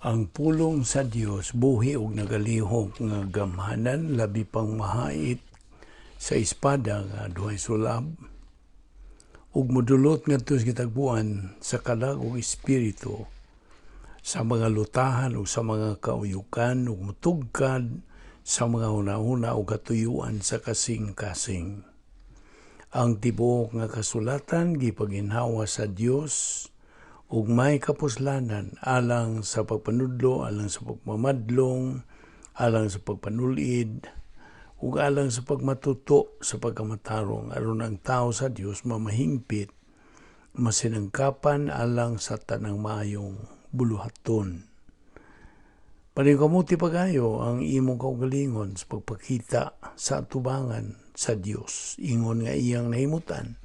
Ang pulong sa Dios buhi ug nagalihok nga gamhanan, labi pang mahait sa espada nga duhay sulab, ug modulot ngadto sa gitagbuan sa kalag ug espiritu, sa mga lutahan ug sa mga kauyukan, ug mutugkad sa mga hunahuna ug katuyuan sa kasing-kasing. Ang tibuok nga kasulatan gipaginhawa sa Dios ug may kapuslanan alang sa pagpanudlo, alang sa pagmamadlong, alang sa pagpanulid, ug alang sa pagmatuto sa pagkamatarong, aron ang tao sa Dios mamahingpit, masinangkapan alang sa tanang maayong buluhaton. Paningkamuti pagayo ang imong kaugalingon sa pagpakita sa atubangan sa Dios ingon nga iyang nahimutan.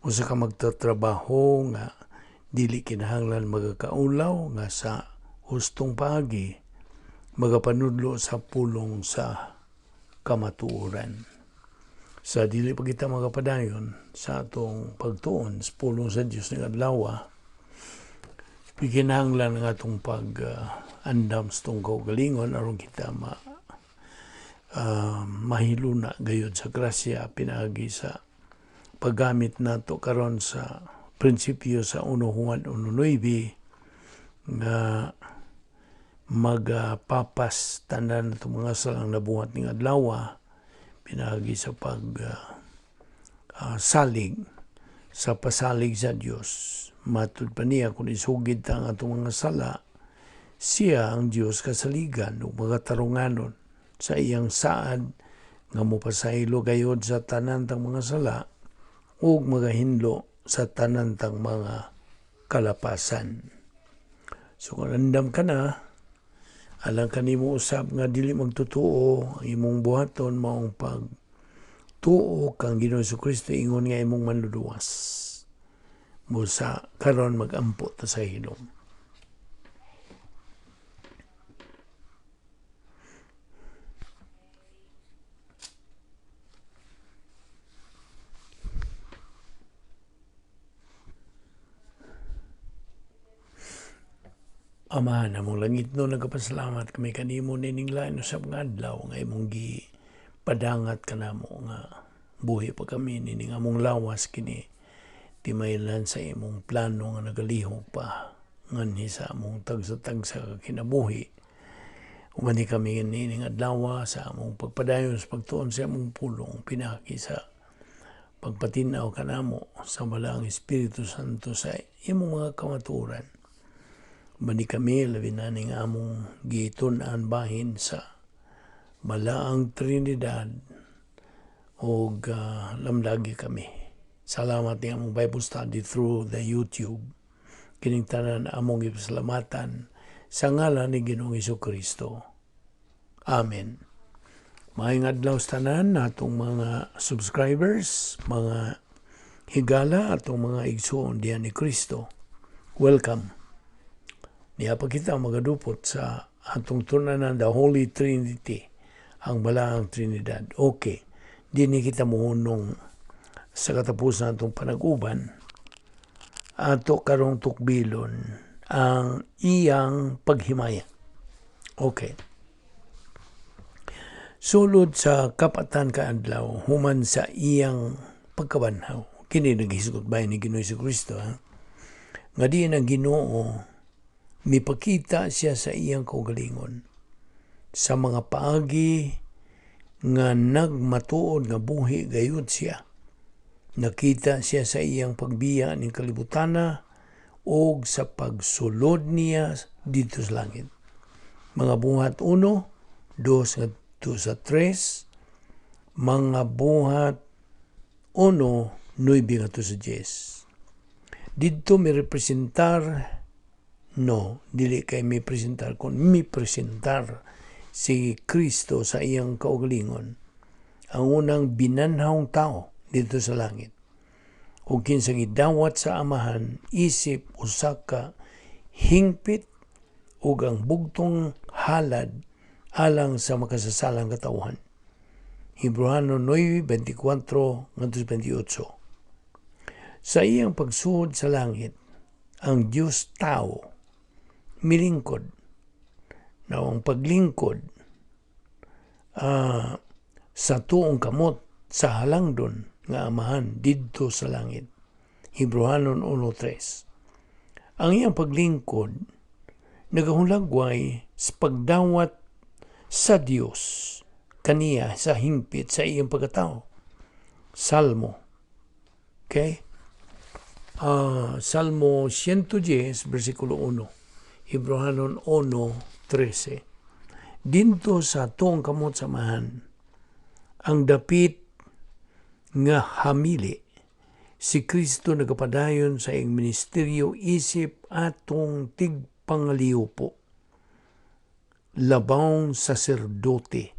Usa ka magtatrabaho nga dili kinahanglan magakaulaw, nga sa hustong paagi magapanudlo sa pulong sa kamatuoran. Sa dili pa kita magapadayon sa atong pagtuon sa pulong sa Dios ning adlaw, gikinahanglan ang atong pag-andam sa atong kaugalingon aron kita mahiluna gayud sa grasya pinaagi sa paggamit nato karon sa prinsipyo sa 1 Juan 1:9 nga magapapas tanan atong mga salang nabuhat ning adlaw pinaagi sa pag salig sa pasalig sa Dios. Matud pa niya, kung isugid ta ang atong mga sala, siya ang Dios kasaligan ug magatarunganon sa iyang saad nga mopasaylo gayod sa tanan tang mga sala ug magahinlo sa tanan tang mga kalapasan. So kung andam ka na, alang kanimo usab nga dili magtotoo, ang imong buhaton maong pag tuo kang Ginoong Kristo ingon nga imong manluluwas. Busa karon magampo ta sa hilom. Ama namong langitnon, nagapasalamat kami kanimo nining lain usab nga adlaw nga imong gipadangat kanamo nga buhi pa kami nining among lawas kini timaylan sa imong plano nga nagalihok pa nganhi sa among tagsa-tagsa ka kinabuhi. Umani kami nining adlaw sa among pagpadayon sa pagtuon sa among pulong pinaki sa pagpatin-aw kanamo sa Balaang Espiritu Santo sa imong mga kamatuoran. Mani kami, labi na ning among gitun-an bahin sa Balaang Trinidad og lamlagi kami. Salamat ni among Bible study through the YouTube. Kining tanan among ipasalamatan sa ngalan ni Ginoong Kristo. Amen. Maayong adlaw sa tanan natong mga subscribers, mga higala, atong mga igsuon diyan ni Kristo. Welcome. Niya pa kita magadupot sa atong tun-anan, the Holy Trinity, ang Balaang Trinidad. Okay, di ni kita muhunong sa katapusan atong panag-uban, ato karong tukbilon ang iyang paghimaya. Okay. Sulod sa kapatan ka adlaw, human sa iyang pagkabanhaw. Kini naghisgot ba ni Ginoong Kristo, ha? Nga di ang Ginoo mipakita siya sa iyang kaugalingon sa mga paagi nga nagmatuod nga buhi gayud siya. Nakita siya sa iyang pagbiya ning kalibutana og sa pagsulod niya didto sa langit. Mga Buhat 1, 2 ngadto sa 3, Mga Buhat 1, 9 ngadto sa 10. Didto mi representar, no, dili kay mi presentar, kon mi presentar si Kristo sa iyang kaugalingon, ang unang binanhawng tao didto sa langit. Ug kinsa gidawat sa Amahan isip usa ka hingpit ug ang bugtong halad alang sa makasasalang katawhan. Hebreano 9:24 ngadto 28. Sa iyang pagsuod sa langit, ang Dios tao milingkod Now, ang paglingkod sa tuong kamot sa halangdon nga Amahan didto sa langit. Hebreohanon 1:3. Ang iyang paglingkod nagahulagway sa pagdawat sa Dios kaniya sa hingpit sa iyang pagkatao. Salmo. Okay? Salmo 110, versikulo 1. Hebreohanon 1:13. Dinto sa tuong kamot sa Amahan, ang dapit nga hamili, si Kristo nagapadayon sa iyang ministeryo isip atong tigpangaliwpo, labawng saserdote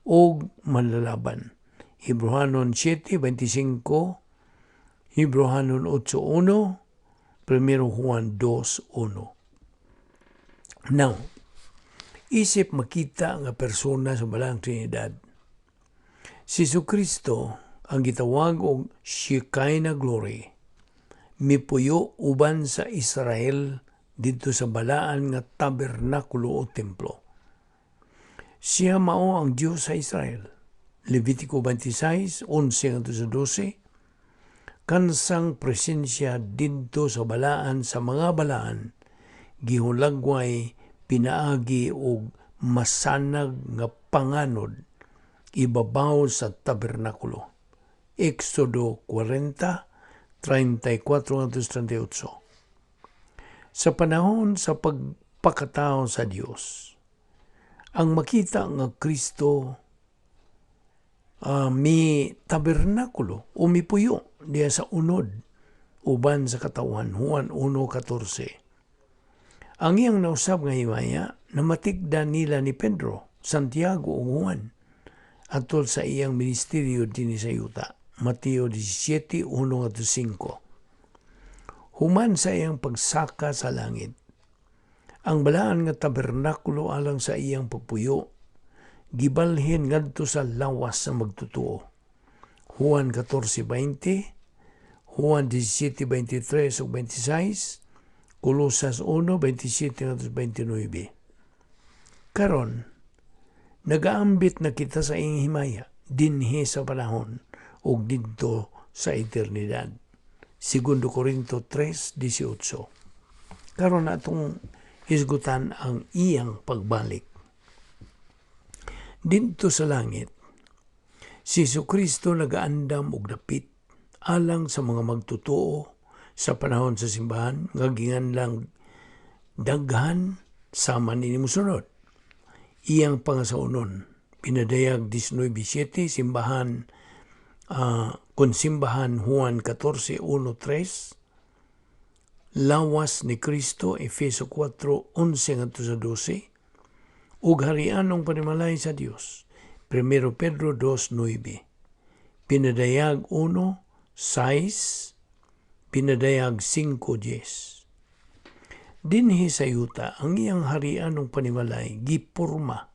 og manlalaban. Hebreohanon 7:25, Hebreohanon 8:1, 1 Juan 2:1. Now, isip makita nga persona sa Balaang Trinidad, si Kristo ang gitawag og Shekinah Glory, mipuyo uban sa Israel didto sa balaan nga tabernakulo o templo. Siya mao ang Dios sa Israel. Levitico 26:11 ngadto sa 12. Kansang presensya didto sa balaan sa mga balaan gihulagway pinaagi og masanag nga panganod ibabaw sa tabernakulo. Exodo 40:34 ngadto 38. Sa panahon sa pagpakatao sa Dios, ang makita nga Kristo mi tabernakulo o mipuyo diya sa unod uban sa katawan. Juan 1:14. Ang iyang nausab nga himaya namatikdan nila ni Pedro, Santiago ug Juan atol sa iyang ministeryo dinhi sa yuta. Mateo 17:1-5. Human sa iyang pagsaka sa langit, ang balaan nga tabernakulo alang sa iyang pagpuyo gibalhin ngadto sa lawas sa magtotoo. Juan 14:20, Juan 17:23 ug 26, Colosas 1:27 ngadto 29. Karon, nagaambit na kita sa iyang himaya dinhi sa panahon ug didto sa eternidad. Segundo Corinto 3:18. Karon, atong hisgutan ang iyang pagbalik. Didto sa langit, si Kristo nagaandam og dapit alang sa mga magtotoo sa panahon sa simbahan nga ginganlang daghan sama nini mosunod. Iyang pangasaunon, Pinadayag 19:7, simbahan kun simbahan Juan 14:1-3, lawas ni Kristo, Efeso 4:11 ngadto sa 12, ug harianong panimalay sa Dios, 1 Pedro 2:9. Pinadayag 1:6, Pinadayag 5:10. Dinhi sa yuta, ang iyang harianong panimalay giporma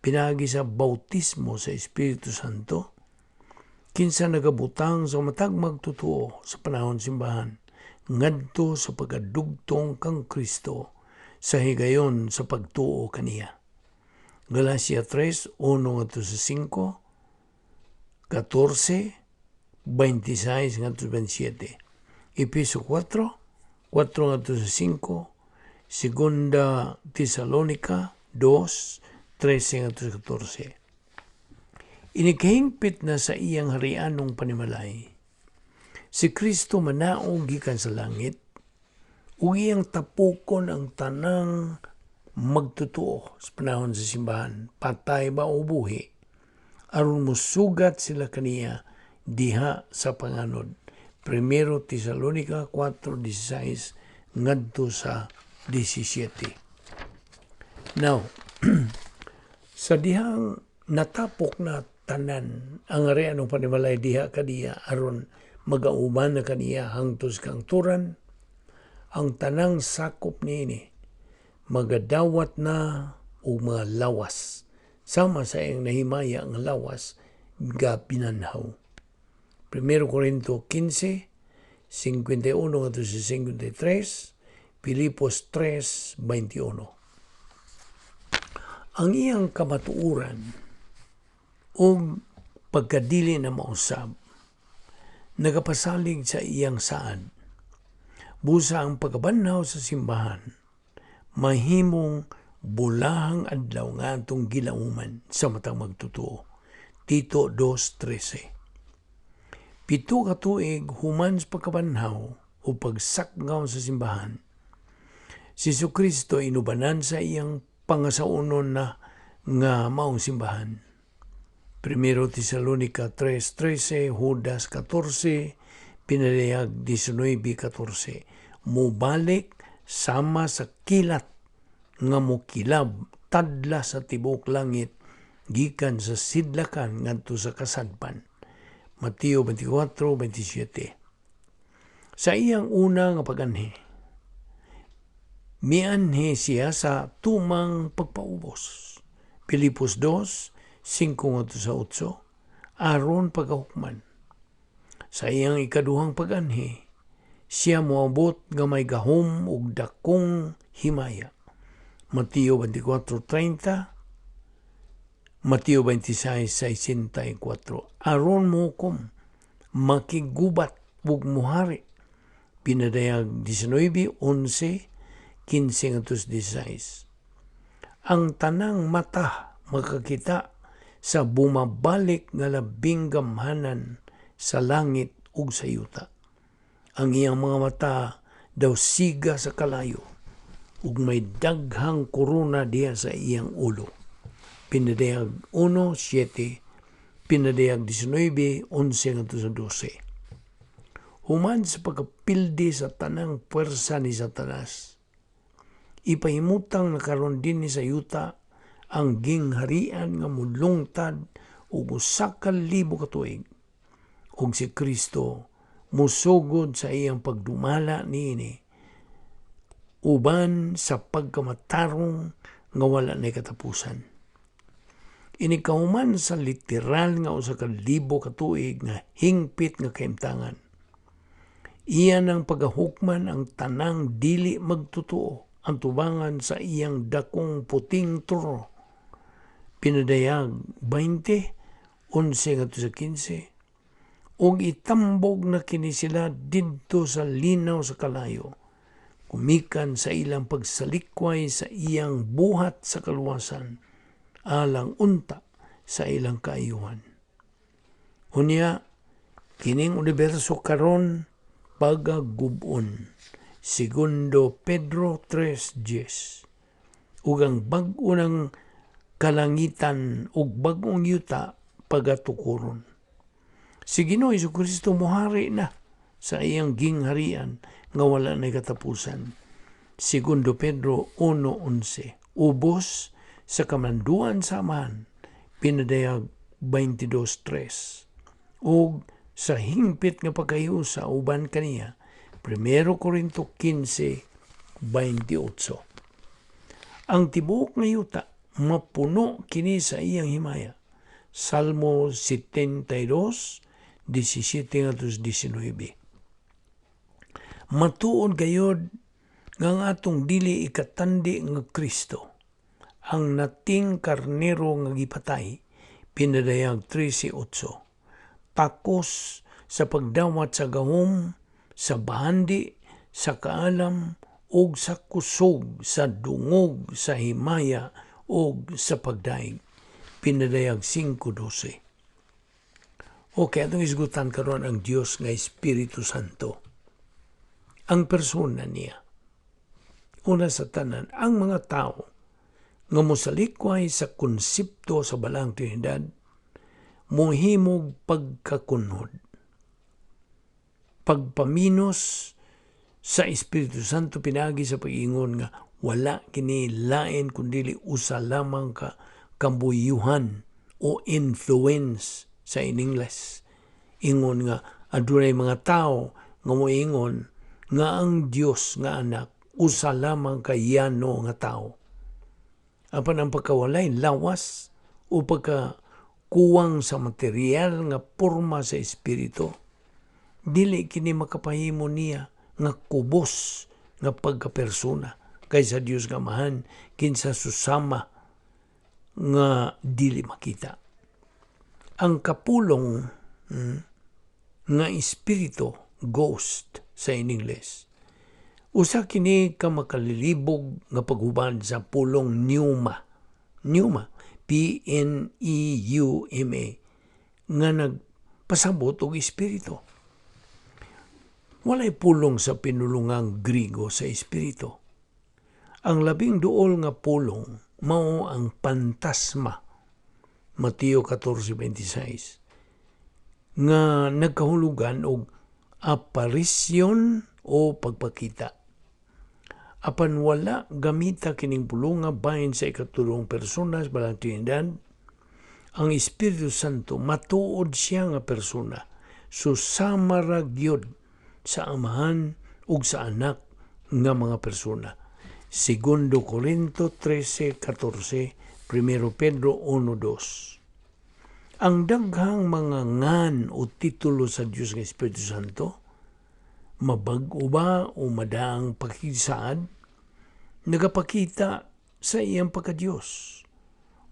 pinaagi sa bautismo sa Espiritu Santo, kinsa nagabutang sa matag magtotoo sa panahon simbahan ngadto sa pagkadugtong kang Kristo sa higayon sa pagtuo kaniya. Galacia 3:1 ngadto sa 5, 14, 26 ngadto 27. Efeso 4, 4 ngadto sa 5, Segunda Tesalonica 2, 13 ngadto sa 14. Inikahingpit na sa iyang harianong panimalay, si Kristo manaog gikan sa langit ug iyang tapukon ang tanang magtotoo sa panahon sa simbahan, patay ba o buhi, aron musugat sila kaniya diha sa panganod. Primero Tesalonica 4:16 ngadto sa 17. Now, sa dihang natapok na tanan ang harianong panimalay diha kaniya aron magauban na kaniya hangtod kangturan, ang tanang sakop niini magadawat na og mga lawas sama sa iyang nahimaya ang lawas nga binanhaw. 1 Corinto 15, 51 ngadto sa 53, Filipos 3:21. Ang iyang kamatuoran ug pagkadili na mausab nagapasalig sa iyang saad. Busa ang pagkabanhaw sa simbahan mahimong bulahang adlaw nga atong gilauman sa matang magtotoo. Tito 2:13. 7 ka tuig human sa pagkabanhaw o pagsakngaw sa simbahan, si Kristo inubanan sa iyang pangasaunon na nga maong simbahan. Primero Tesalonica 3:13, Judas 14, Pinadayag 19:14. Mubalik sama sa kilat nga mukilab tadla sa tibuok langit gikan sa sidlakan ngadto sa kasadpan. Mateo 24:27. Sa iyang una nga paganhi, mianhi siya sa tumang pagpaubos. Filipos 2, 5 sa 8, aron pagahukman. Sa iyang ikaduhang paganhi, siya moabot nga may gahom ug dakong himaya. Mateo 24:30, Mateo 26:64, aron mohukom, makiggubat ug muhari. Pinadayag 19:11, 15 16. Ang tanang mata makakita sa bumabalik nga labing gamhanan sa langit ug sa yuta. Ang iyang mga mata daw siga sa kalayo ug may daghang korona diha sa iyang ulo. Pinadayag 1:7, Pinadayag 19:11 ngadto sa 12. Human sa pagkapildi sa tanang puwersa ni Satanas, ipahimutang na karon dinhi sa yuta ang gingharian nga mulungtad og 1,000 ka tuig ug si Kristo musugod sa iyang pagdumala niini uban sa pagkamatarong nga wala nay katapusan. Inigkahuman sa literal nga 1,000 ka tuig nga hingpit nga kahimtangan. Iya nang pagahukman ang tanang dili magtotoo ang tubangan sa iyang dakong puting trono. Pinadayag 20, 11 ngadto sa 15, ug itambog na kini sila didto sa linaw sa kalayo, gumikan sa ilang pagsalikway sa iyang buhat sa kaluwasan, alang unta sa ilang kaayuhan. Unya, kining universo karon pagagubon. Segundo Pedro 3:10. Ug ang bag-o ng kalangitan ug bag-ong yuta pagatukuron. Si Ginoo Kristo muhari na sa iyang gingharian nga wala nay katapusan. Segundo Pedro 1:11. Ubos sa kamanduan sa Amahan, Pinadayag 22:3. Ug sa hingpit nga pagkahiusa uban kaniya, 1 Corinto 15:28. Ang tibuok nga yuta mapuno kini sa iyang himaya. Salmo 72, 17 ngadto 19. Matuod gayod nga ang atong dili ikatandi nga Kristo, ang nating karnero nga gipatay, Pinadayag 13:8. Takos sa pagdawat sa gahom, sa bahandi, sa kaalam, ug sa kusog, sa dungog, sa himaya, ug sa pagdaig. Pinadayag 5:12. Okay, atong isgutan karon ang Dios nga Espiritu Santo. Ang persona niya. Una sa tanan, ang mga tao nga mosalikway sa konsepto sa Balaang Trinidad, mohimog pagkakunhod. Pagpaminos sa Espiritu Santo pinaagi sa pag-ingon nga wala kini lain kundili usa lamang ka kambuyuhan o influence sa in English. Ingon nga adunay mga tao nga moingon nga ang Dios nga anak usa lamang ka yano nga tao. Apan ang pagkawalay lawas o pagkakuwang sa material nga porma sa espiritu, dili kini makapahimo niya nga kubos nga pagkapersona kaysa Dios nga Amahan kinsa susama nga dili makita. Ang kapulong nga espiritu, ghost sa in English, usa kini ka makalilibog nga paghubad sa pulong pneuma. Pneuma, pneuma, nga nagpasabot og espiritu. Walay pulong sa pinulungang Grigo sa espiritu. Ang labing duol nga pulong mao ang pantasma, Mateo 14:26, nga nagkahulugan og aparisyon o pagpakita. Apan wala gamita kining pulunga bahin sa ikatulong persona sa Balaang Trinidad. Ang Espiritu Santo matuod siya nga persona. Susama ra gyud sa Amahan ug sa Anak nga mga persona. Segundo Corinto 13:14, 1 Pedro 1:2. Ang daghang mga ngan o titulo sa Dios nga Espiritu Santo, mabag-o ba o madaang pakisaad, nagapakita sa iyang pagka-Dios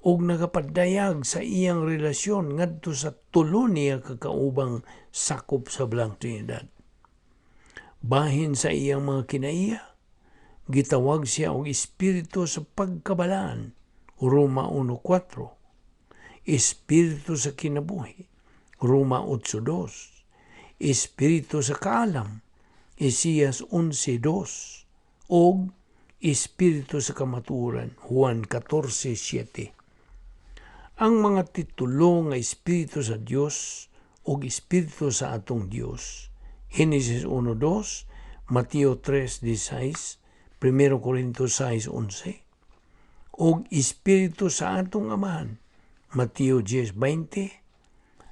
ug nagapadayag sa iyang relasyon ngadto sa tulo niya kakaubang sakop sa Balaang Trinidad. Bahin sa iyang mga kinaiya, gitawag siya og espiritu sa pagkabalaan, Roma 1:4, espiritu sa kinabuhi, Roma 8:2, espiritu sa kaalam, Isaias 11:2, ug espiritu sa kamatuoran, Juan 14:7. Ang mga titulo nga espiritu sa Dios ug espiritu sa atong Dios, Genesis 1:2, Mateo 3:16, 1 Corinto 6:11, ug espiritu sa atong Amahan, Mateo 10:20,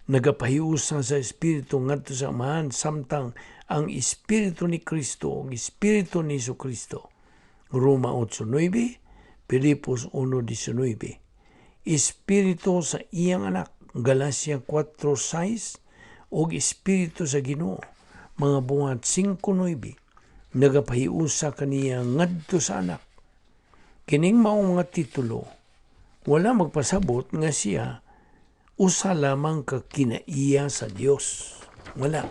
nagapahiusa sa espiritu ngadto sa Amahan samtang ang espiritu ni Kristo ug espiritu ni Kristo, Roma 8:9, Filipos 1:19. Espiritu sa iyang anak, Galacia 4:6, ug espiritu sa Ginoo, Mga Buhat 5:9, nagapahiusa kaniya ngadto sa anak. Kining maong mga titulo, wala magpasabot nga siya usa lamang ka kinaiya sa Dios. Wala.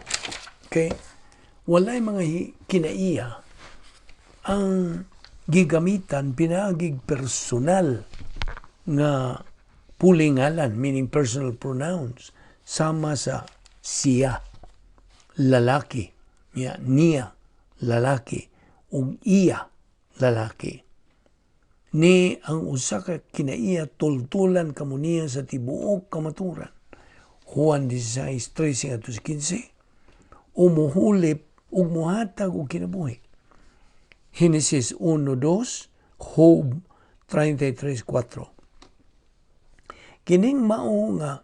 Okay? Walay mga kinaiya ang gigamitan pinaagig personal nga pulingalan, meaning personal pronouns, sama sa siya, lalaki, niya, niya, lalaki, ug iya, lalaki. Ni ang usa ka kinaiya tultulan kamo niya sa tibuok kamaturan. Juan 16:13-15, umuhulip ug muhatag og kinabuhi. Genesis 1:2, Job 33:4. Kining mao nga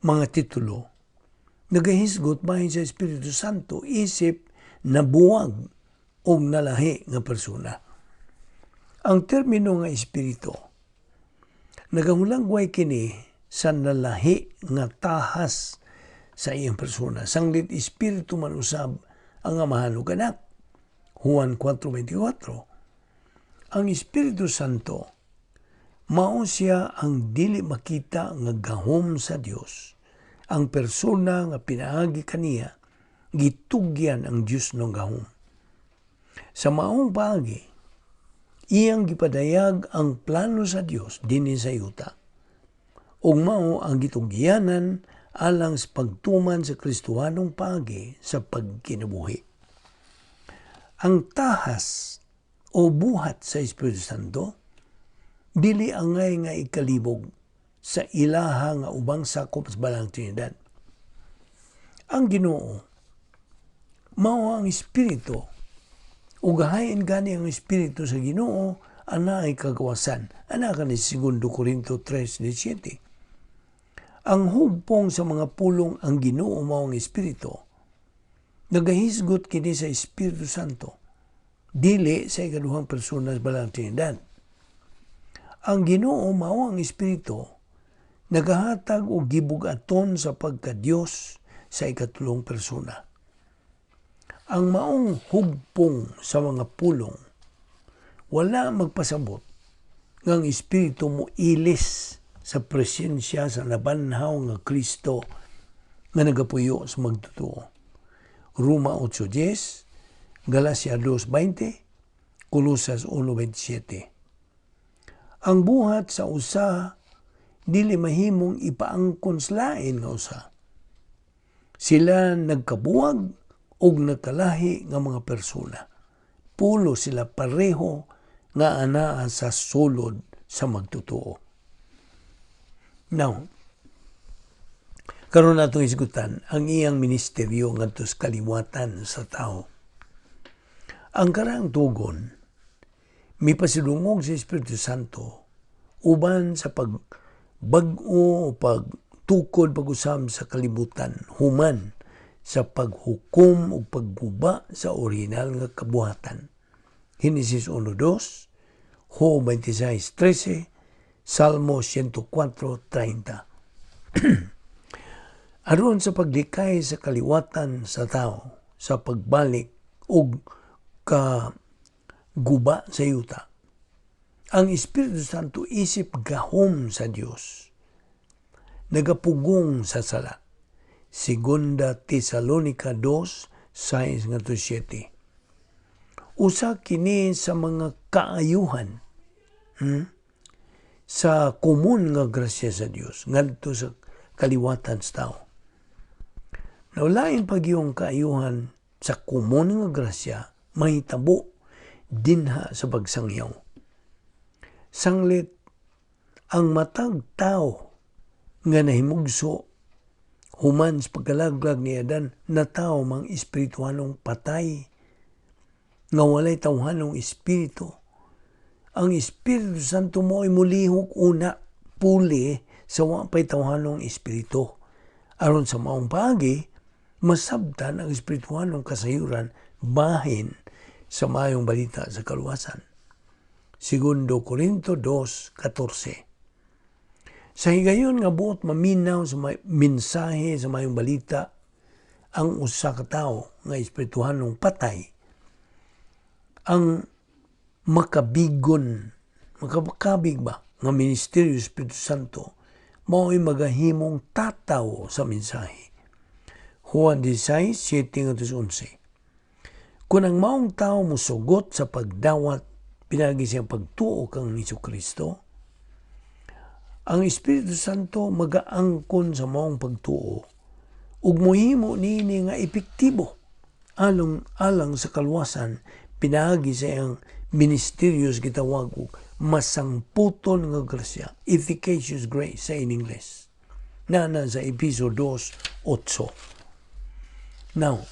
mga titulo nagahisgot bahin sa Espiritu Santo isip nabuwag o nalahi nga persona. Ang termino nga espiritu nagahulagway kini sa nalahi nga tahas sa iyang persona. Sanglit espiritu man usab ang Amahan ug Anak. Juan 4:24. Ang Espiritu Santo mao siya ang dili makita nga gahom sa Dios. Ang persona nga pinaagi kaniya gitugyan ang Dios ng gahom. Sa maong paagi, iyang gipadayag ang plano sa Dios dinhi sa yuta. Ug mao ang gitugyanan alang sa pagtuman sa Kristohanong paagi sa pagkinabuhi. Ang tahas o buhat sa Espiritu Santo dili angay nga ikalibog sa ilaha nga ubang sakop sa Balaang Trinidad. Ang Ginoo mao ang espiritu ug hain gani ang espiritu sa Ginoo anaay kagawasan. Ana kani 2 Corinto 3:17. Ang hugpong sa mga pulong "ang Ginoo mao ang espiritu" nagahisgot kini sa Espiritu Santo, dili sa ikaduhang persona sa Balaang Trinidad. Ang Ginoo mao ang espiritu nagahatag og gibug-aton sa pagka-Dios sa ikatulong persona. Ang maong hugpong sa mga pulong wala magpasabot Nga ang Espiritu mo ilis sa presensya sa nabanhaw nga Kristo nga nagapuyo sa magtotoo. Roma 8.10, Galacia 2.20, Colosas 1.27. Ang buhat sa usa dili mahimong ipaangkon sa lain nga usa. Sila nagkabuwag og nagkalahi nga mga persona. Pulo sila pareho nga anaa sa sulod sa magtotoo. Now, karon natong isgutan ang iyang ministeryo ngadto sa kaliwatan sa tao. Ang karaang tugon, mipasidungog sa Espiritu Santo uban sa pagbag-o o pagtukod pag-usab sa kalibutan human sa paghukom ug pagguba sa orihinal nga kabuhatan. Henesis 1.2, Job 26.13, Salmo 104.30. Aron sa paglikay sa kaliwatan sa tao sa pagbalik og kaguba sa yuta, ang Espiritu Santo isip gahom sa Dios nagapugong sa sala. Segunda Tesalonica 2, 6 ngadto 7. Usa kini sa mga kaayuhan sa komon nga grasya sa Dios ngadto sa kaliwatan sa tao. Naulain pag yung kaayuhan sa komon nga grasya mahitabo dinha sa pagsangyaw. Sanglit ang matag tao nga nahimugso human sa pagkalaglag ni Adan, natawo mang espirituhanong patay nga walay tawhanong espiritu. Ang Espiritu Santo mo ay mulihok una puli sa wa pay tawhanong espiritu. Aron sa maong paagi, masabtan ang espirituhanong kasayuran bahin sa Maayong Balita sa kaluwasan. Segundo Corinto 2.14. Sa higayon nga buot maminaw sa may, mensahe sa Maayong Balita ang usa ka tawo nga espirituhanong patay, ang makabigon, makakabig ba nga ministeryo Espiritu Santo mao'y magahimong tataw sa mensahe. Juan 16, 7 11. Kung ang maong tao musugot sa pagdawat pinagi siyang pagtuo kang Hesus Kristo, ang Espiritu Santo magaangkon sa maong pagtuo ug mohimo niini nga epektibo along alang sa kaluwasan pinaagi sa iyang ministeryo sa gitawag og masangputon nga grasya, efficacious grace sa in English. Nana sa Episo 2.8. Now,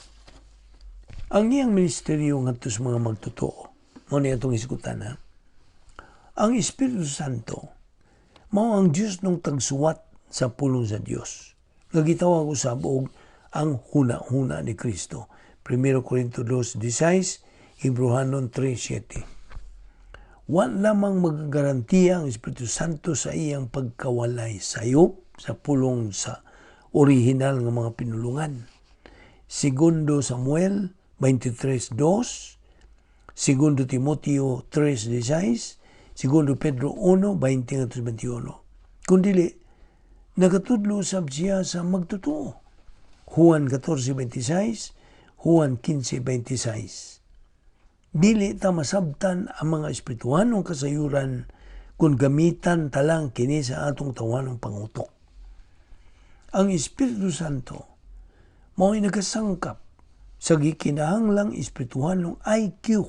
ang iyang ministeryo ngadto sa mga magtotoo, mao ni atong isgutan ha. Ang Espiritu Santo mao ang Dios nung tagsuwat sa pulong sa Dios nga gitawag usab og ang huna-huna ni Kristo. 1 Corinto 2.16, Hebreohanon 3.7. Wa lamang magagarantiya ang Espiritu Santo sa iyang pagkawalay sayop sa pulong sa orihinal nga mga pinulungan. Segundo Samuel 23.2, Segundo Timoteo 3.16, Segundo Pedro 1.20-21. Kung dili, nagatudlo sab siya sa magtotoo. Juan 14.26, Juan 15.26. Dili ta masabtan ang mga espirituhanong kasayuran kung gamitan talang kini sa atong tawhanong pangutok. Ang Espiritu Santo mao'y nagasangkap sa gikinahanglang espirituhanong IQ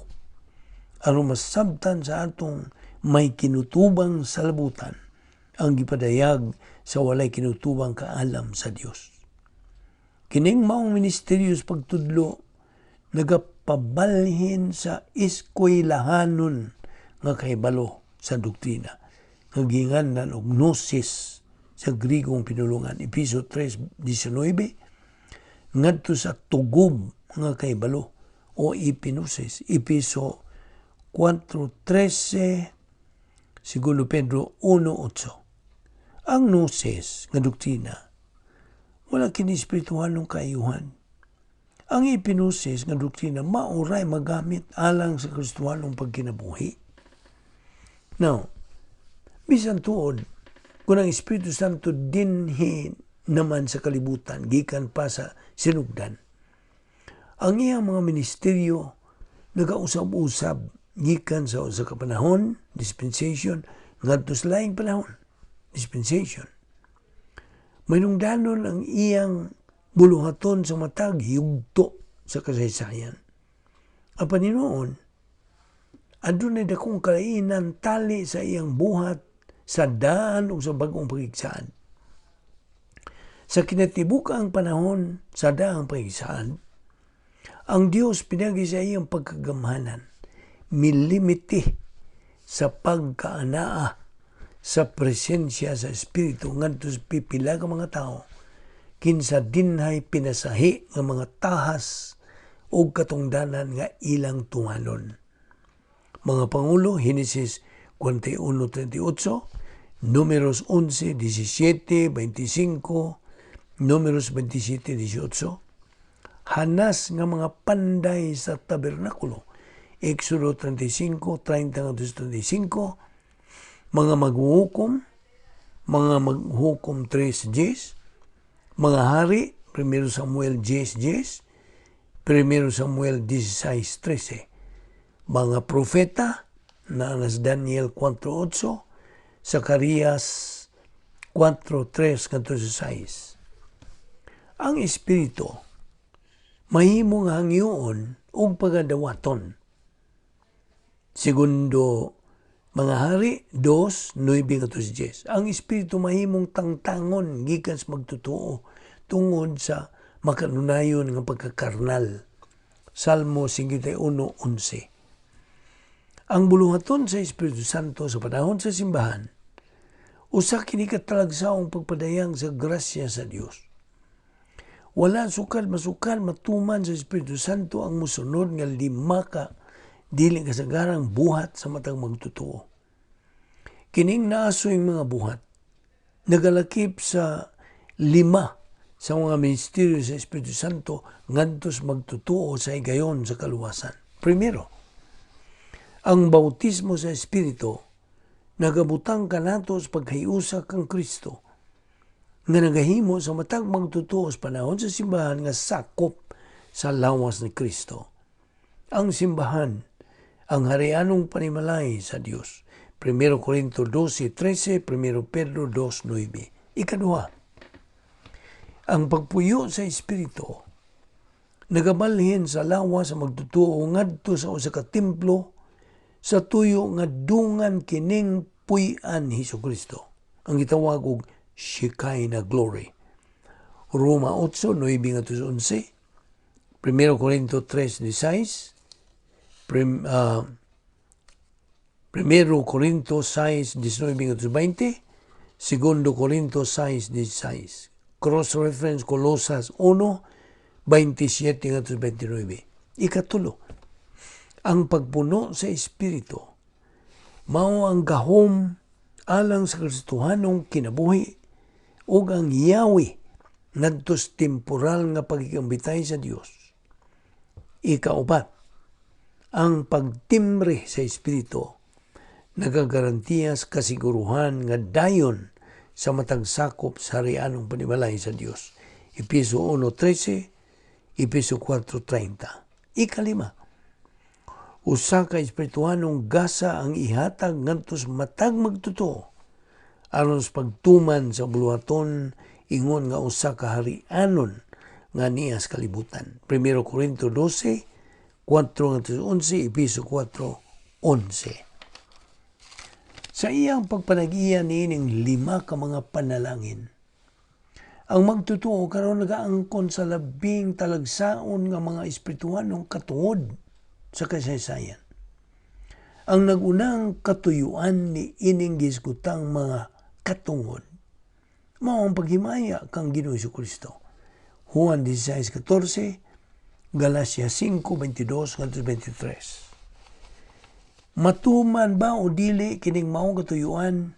aron masabtan sa atong may kinutubang salabutan ang gipadayag sa walay kinutubang kaalam sa Dios. Kining maong ministeryo sa pagtudlo nagapabalhin sa eskwelahanon nga kahibalo sa doktrina nga ginganlan og gnosis sa Grigong pinulungan, Episo 3.19, ngadto sa tugob nga kahibalo o epignosis, Episo 4.13, Segundo Pedro 1.8. Ang gnosis nga doktrina wala kini espirituhanong kaayuhan. Ang epignosis nga doktrina mauray magamit alang sa Kristohanong pagkinabuhi. Now, Bisan tuod, kung ang Espiritu Santo dinhi naman sa kalibutan, gikan pa sa sinugdan, ang iyang mga ministeryo nagausab-usab gikan sa usa ka panahon, dispensation, ngadto sa laing panahon, dispensation. Mahinungdanon ang iyang buluhaton sa matag yugto sa kasaysayan. Apan hinuon, adunay dakong kalainan tali sa iyang buhat sa daan o sa bag-ong pakigsaad. Sa kinatibuk-ang panahon sa daang pakigsaad, ang Dios pinaagi sa iyang pagkagamhanan, milimite sa pagkaanaa sa presensya sa Espiritu ngadto sa pipila ka mga tao kinsa dinhay pinasahi nga mga tahas o katungdanan nga ilang tumanon. Mga Pangulo, Henesis 41:38, Números 11:17, 25, Números 27:18, hanas nga mga panday sa tabernakulo, Exodo 35, 30 35, mga maghuhukom, Mga Maghuhukom 3:10, mga hari, 1 Samuel 10:10, 1 Samuel 16:13, mga propeta, na si Daniel 4:8, Zacarias 4:3 6. Ang Espiritu mahimong hangyoon ug pagadawaton. Segundo Mga Hari 2:9-10. Ang Espiritu mahimong tangtangon gikan sa magtotoo tungod sa makanunayon nga pagkakarnal. Salmo 51:11. Ang buluhaton sa Espiritu Santo sa panahon sa simbahan, usa kini ka talagsaong pagpadayang sa grasya sa Dios. Wala sukad masukal matuman sa Espiritu Santo ang musunod nga lima ka dili kasagarang buhat sa matag magtotoo. Kining naasoy mga buhat nagalakip sa lima sa mga ministeryo sa Espiritu Santo ngadto sa magtotoo sa higayon sa kaluwasan. Primero, ang bautismo sa Espiritu nagabutang kanato sa paghiusa kang Kristo nga nagahimo sa matag magtotoo sa panahon sa simbahan nga sakop sa lawas ni Kristo. Ang simbahan, ang harianong panimalay sa Dios. 1 Corinto 12:13, 1 Pedro 2:9. Ikaduha, ang pagpuyo sa Espiritu nagabalhin sa lawas sa magtotoo ngadto sa usa ka templo sa tuyo nga dungan kining puy-an ni Hesus Kristo. Ang gitawag og Shekinah glory. Roma 8:9-11, 1 Corinto 3:16, 1 Corinto 6:19-20, 2 Corinto 6:16. Cross-reference Colosas 1:27-29. Ikatulo, ang pagpuno sa Espiritu mao ang gahom alang sa Kristohanong kinabuhi ug ang yawi ngadto sa temporal nga pagkikambitay sa Dios. Ikaupat, ang pagtimbre sa Espiritu nagagarantiya sa kasiguruhan nga dayon sa matag sakop sa harianong panimalay sa Dios. Epeso 1:13, Epeso 4:30. Ikalima, usa ka espirituhanong gasa ang ihatag ngadto sa matag magtotoo aron sa pagtuman sa buluhaton ingon nga usa ka harianon nga niya sa kalibutan. 1 Corinto 12, 4 11, Epeso 4:11. Sa iyang pagpanag-iya niining lima ka mga panalangin, ang magtotoo karon nagaangkon sa labing talagsaon nga mga espirituhanong katungod sa kasaysayan. Ang nagunang katuyuan ni ining gisgutang mga katungod mao ang paghimaya kang Ginoo Kristo. Juan 16:14, Galacia 5:22 ngadto 23. Matuman ba o dili kining maong katuyuan,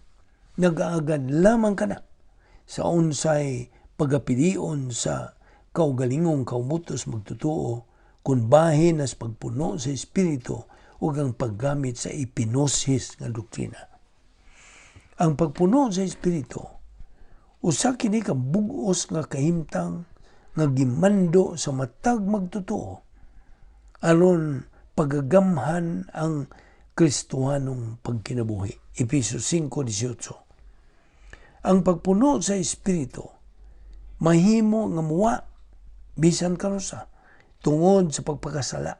nagaagad lamang kana sa unsay pagapilion sa kaugalingong kaumutos magtotoo kung bahin as pagpuno sa Espiritu ug ang paggamit sa epinosis nga doktrina. Ang pagpuno sa Espiritu usa kini ka bug-os nga kahimtang nga gimando sa matag magtotoo aron pagagamhan ang Kristohanong pagkinabuhi. Efeso 5:18. Ang pagpuno sa Espiritu mahimo nga muwa bisan kanusa tungod sa pagpakasala.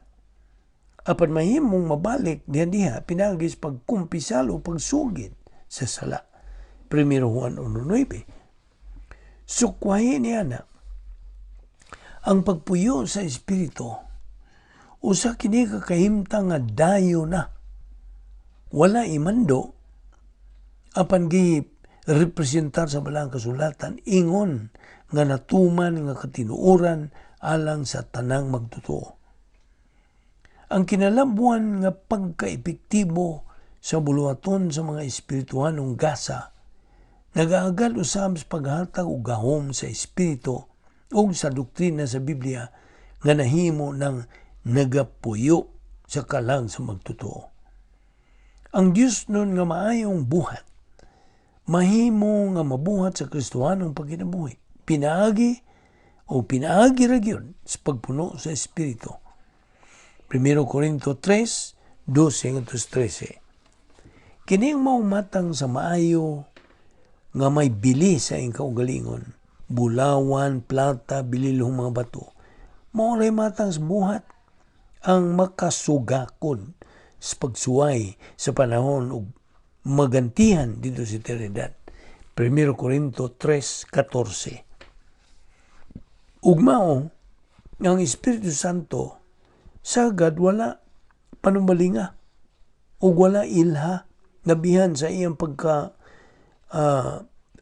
Apan mahimong mabalik diha diha pinaagi sa pagkumpisal o pagsugid sa sala. 1 Juan 1:9. Sukwahi niya na ang pagpuyo sa Espiritu usa kini ka kahimtang nga dayo na wala imando, apan gi representar sa Balaang Kasulatan ingon nga natuman nga katinuoran alang sa tanang magtotoo. Ang kinalabwan nga pagkaepektibo sa buluhaton sa mga espirituhanong gasa nagaagad usab sa paghatag og gahom sa Espiritu ug sa doktrina sa Biblia nga nahimo ng nagapuyo sa kalag sa magtotoo. Ang Dios nun nga maayong buhat mahimo nga mabuhat sa Kristohanong pagkinabuhi pinaagi o pinaagi ra gyud sa pagpuno sa Espiritu. 1 Corinto 3, 12 13. Kining maumatang sa maayo nga may bili sa iyang kaugalingon, bulawan, plata, bililhong mga bato, mao ray matang sa buhat ang makasugakon sa pagsuway sa panahon ug magantihan didto sa eternidad. 1 Corinto 3:14. Ug mao ang Espiritu Santo sagad wala panumbalinga ug wala ilha nabihan sa iyang pagka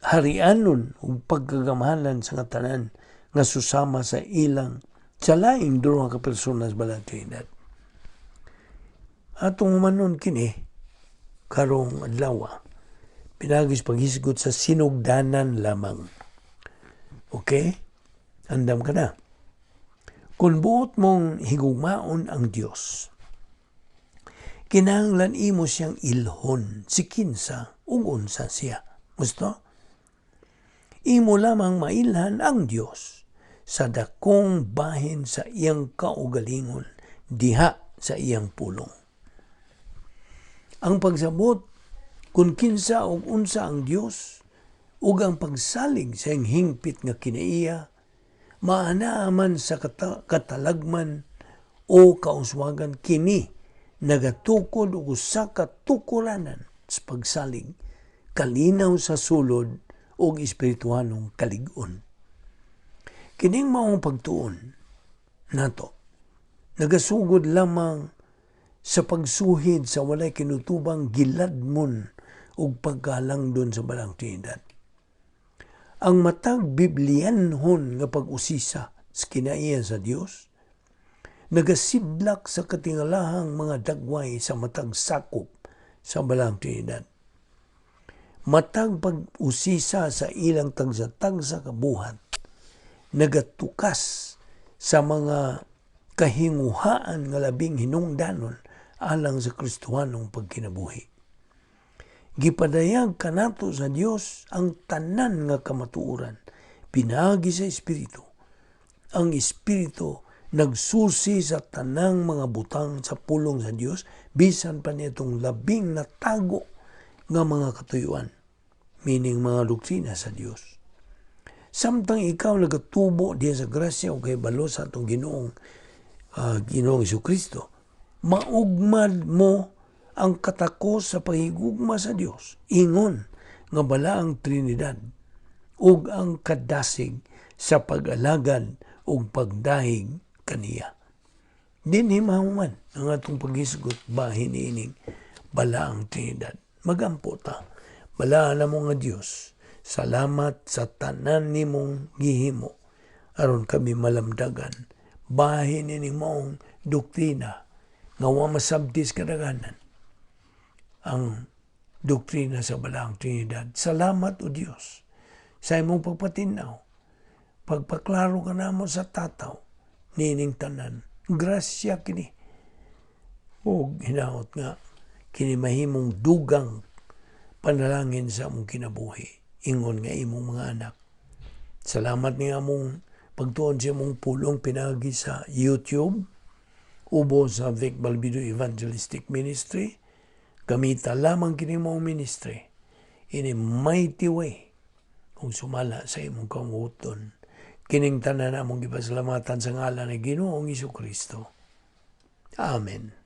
harianon ug pagkagamhanan sa tanan nga susama sa ilang sa laing duha ka persona sa Balaang Trinidad. Atong humanon kini karong adlaw pinaagi sa paghisgot sa sinugdanan lamang. Okay? Andam ka na. Kung buot mong higugmaon ang Dios, kinahanglan imo siyang ilhon si kinsa ug unsa siya. Gusto? Imo lamang mailhan ang Dios sa dakong bahin sa iyang kaugalingon diha sa iyang pulong. Ang pagsabot kung kinsa ug unsa ang Dios ug ang pagsalig sa iyang hingpit nga kinaiya maanaa sa katalagman o kauswagan, kini nagatukod og usa ka tukuranan sa pagsalig, kalinaw sa sulod ug espirituhanong kalig-on. Kining maong pagtuon nato nagasugod lamang sa pagsuhid sa walay kinutubang giladmon ug pagkalangdon sa Balaang Trinidad. Ang matag Biblianhon nga pag-usisa sa kinaiya sa Dios nagasidlak sa katingalahang mga dagway sa matag sakop sa Balaang Trinidad. Matag pag-usisa sa ilang tagsa-tagsa kabuhat nagatukas sa mga kahinguhaan nga labing hinungdanon alang sa Kristohanong pagkinabuhi. Gipadayag kanato sa Dios ang tanan nga kamatuoran pinaagi sa Espiritu. Ang Espiritu nagsusi sa tanang mga butang sa pulong sa Dios, bisan pa nitong labing natago nga mga katuyuan, meaning mga doktrina sa Dios. Samtang ikaw nagatubo diya sa grasya o kahibalo sa atong Ginoong Kristo, maugmad mo ang katakos sa pahigugma sa Dios ingon nga Balaang Trinidad ug ang kadasig sa pag-alagad ug pagdahig kaniya. Dinhi mahuman ang atong paghisgot bahin niining Balaang Trinidad. Magampo ta. Balaan mo nga Dios. Salamat sa tanan nimong gihimo aron kami malamdagan. Bahin ining maong doktrina nga wa masabtis kadaghanan ang doktrina sa Balaang Trinidad. Salamat, O Dios, sa imong pagpatinaw. Pagpaklaro ka namo sa tataw nining tanan. Grasya kini. O hinaot nga kini mahimong dugang Panalangin sa among kinabuhi ingon nga imong mga anak. Salamat ni among pagtuon sa imong pulong pinaagi sa YouTube ubo sa Vic Balbido Evangelistic Ministry. Gamita lamang kini mong ministry in a mighty way kung sumala sa imong kabubut-on. Kining tanan among gipasalamatan sa ngalan ni Ginoong Kristo. Amen.